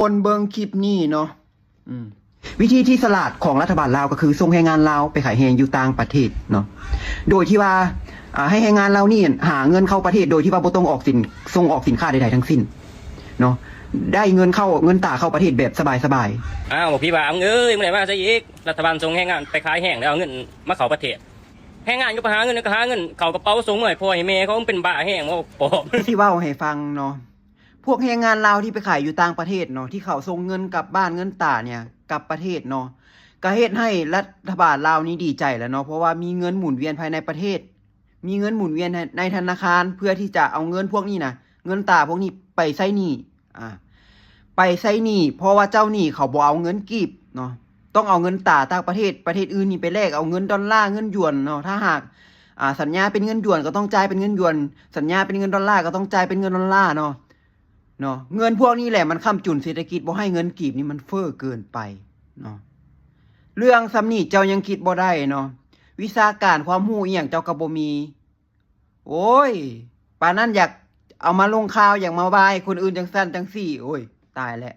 ຄົນເບິ່ງຄລິບນີ້ເນາະ ອືມ ວິທີທີ່ສະຫຼາດຂອງລັດຖະບານລາວກໍຄືສົ່ງແຮງງານລາວໄປຂາຍແຮງຢູ່ຕ່າງປະເທດເນາະ ໂດຍທີ່ວ່າ ອ່າ ໃຫ້ແຮງງານເຫຼົ່ານີ້ຫາເງິນເຂົ້າປະເທດ ໂດຍທີ່ວ່າບໍ່ຕ້ອງອອກສິນ ສົ່ງອອກສິນຄ້າໃດໆທັງສິ້ນເນາະ ໄດ້ເງິນເຂົ້າ ເງິນຕາເຂົ້າປະເທດແບບສະບາຍໆ. ອ້າວ ພີ່ບ່າວເອີຍ ມື້ໃດມາໃສອີກ? ລັດຖະບານສົ່ງແຮງງານໄປຂາຍແຮງ ແລ້ວເອົາເງິນມາເຂົ້າປະເທດ. ແຮງງານກໍໄປຫາເງິນ ກໍຫາເງິນເຂົ້າກະເປົາ ສົ່ງມາໃຫ້ພໍ່ໃຫ້ແມ່ເຂົາ. ມັນເປັນບ້າແຮງບໍ່ ປອບ. ຊິເວົ້າໃຫ້ຟັງເນາະ ພວກແຮງງານລາວທີ່ໄປຂາຍຢູ່ຕ່າງປະເທດເນາະ ທີ່ເຂົາສົ່ງເງິນກັບບ້ານເງິນຕາເນຍກັບປະເທດເນາະ ກະເຮັດໃຫ້ລັດຖະບານລາວນີ້ດີໃຈແລ້ວເນາະ ເພາະວ່າມີເງິນໝູນວຽນພາຍໃນປະເທດ ມີເງິນໝູນວຽນໃນ ໃນທະນາຄານ ເພື່ອທີ່ຈະເອົາເງິນພວກນີ້ນະ ເງິນຕາພວກນີ້ໄປໃຊ້ໜີ້ ອ່າ ໄປໃຊ້ໜີ້ ເພາະວ່າເຈົ້າໜີ້ເຂົາບໍ່ເອົາເງິນກີບເນາະ ຕ້ອງເອົາເງິນຕາຕ່າງປະເທດ ປະເທດອື່ນນີ້ໄປແລກເອົາເງິນດອນລາ ເງິນຢວນເນາະ ຖ້າຫາກ ອ່າ ສັນຍາເປັນເງິນຢວນກໍຕ້ອງຈ່າຍເປັນເງິນຢວນ ສັນຍາເປັນເງິນດອນລາກໍຕ້ອງຈ່າຍເປັນເງິນດອນລາເນາະ ເນາະ ເງິນພວກນີ້ແຫຼະມັນຄ້ຳຈຸນເສດຖະກິດ ບໍ່ໃຫ້ເງິນກີບນີ້ມັນເຟີ້ເກີນໄປເນາະ ເລື່ອງສ່ຳນີ້ເຈົ້າຍັງຄິດບໍ່ໄດ້ເນາະ ວິຊາການຄວາມຮູ້ອີ່ຫຍັງເຈົ້າກໍບໍ່ມີ. ໂອ້ຍ ປານນັ້ນຢາກເອົາມາລົງຂ່າວ ຢາກມາວ່າໃຫ້ຄົນອື່ນຈັ່ງຊັ້ນຈັ່ງຊີ້ ໂອ້ຍ ຕາຍແລ້ວ.